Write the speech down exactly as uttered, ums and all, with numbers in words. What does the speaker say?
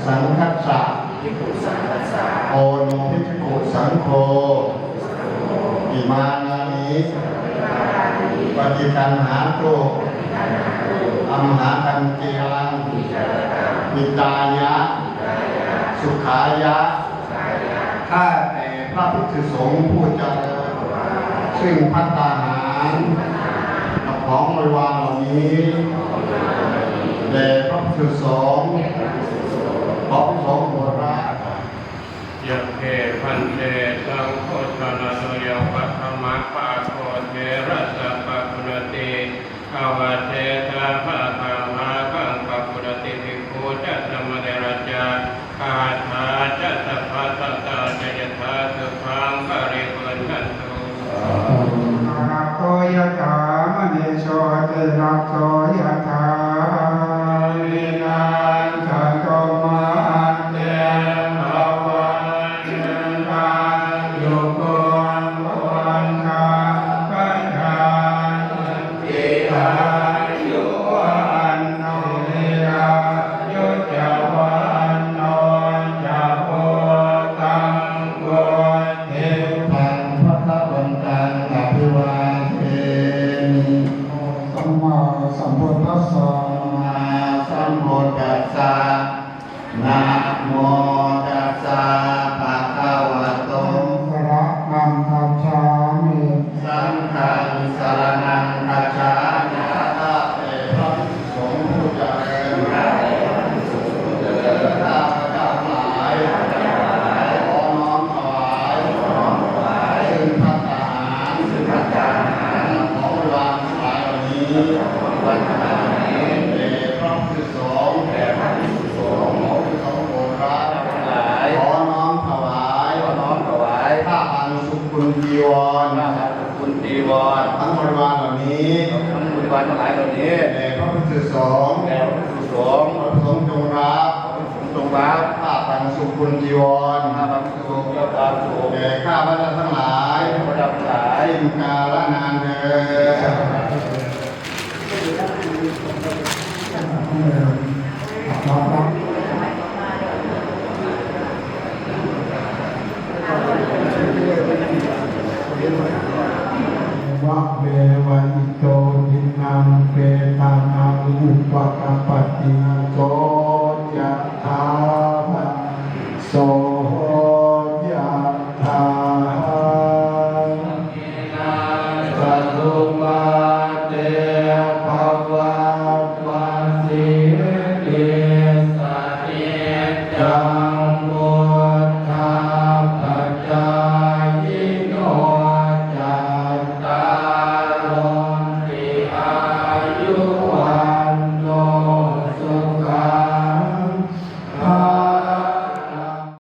saṅghassa, oṇo bhikkhusaṅgho, imānāni paṭiggaṇhātu, amhākañciraṃ, hitāya, sukhāya. ข้าแต่พระภิกษุสงฆ์ผู้เจริญ ซึ่งภัตตาหารของบริวารเหล่านี้ แด่พระภิกษุสงฆ์ ขอภิกษุสงฆ์โปรดรับ Yagghe bhante saṅgho saraṇaṃ paṭhamapādo therassa paguṇāti, avasesā bhagavā saṅghaṃ paguṇāti, bhikkhū ca sāmaṇerā ca atthā ca sabbasatā ca yathāsukhaṃ paribhuñjantu. Arahato yathā maṇi jotiraso yathā, vijjāccha sumate bhava issitā, yukho buddhapajānanti, āyu vaṇṇo virīyā ca vaṇṇo ca bhogaṃ vuḍḍhī. Buddhaṃ bhagavantaṃ abhivādemi. Sammāsambuddhassa. Sammāsambuddhassa. Namo tassa bhagavato. Saraṇaṃ gacchāmi. Saṅghaṃ saraṇaṃ gacchāmi. ข้าแต่พระภิกษุสงฆ์ผู้เจริญ ข้าพเจ้าทั้งหลาย ขอน้อมถวาย ซึ่งภัตตาหาร ของบริวารทั้งหลายเหล่านี้ แด่พระภิกษุสงฆ์ แด่พระภิกษุสงฆ์ ขอภิกษุสงฆ์โปรดรับ ขอน้อมถวาย ขอน้อมถวาย ผ้าบังสุกุลจีวร ผ้าบังสุกุลจีวร ทั้งบริวารเหล่านี้ ทั้งบริวารทั้งหลายเหล่านี้ แด่พระภิกษุสงฆ์ แด่พระภิกษุสงฆ์ ขอภิกษุสงฆ์จงรับ ขอภิกษุสงฆ์จงรับ ผ้าบังสุกุลจีวร ผ้าบังสุกุลจีวร แก่ข้าพเจ้าทั้งหลาย ข้าพเจ้าทั้งหลาย สิ้นกาลนานเทอญ Evameva ito dinnaṃ petānaṃ upakappati. So yathā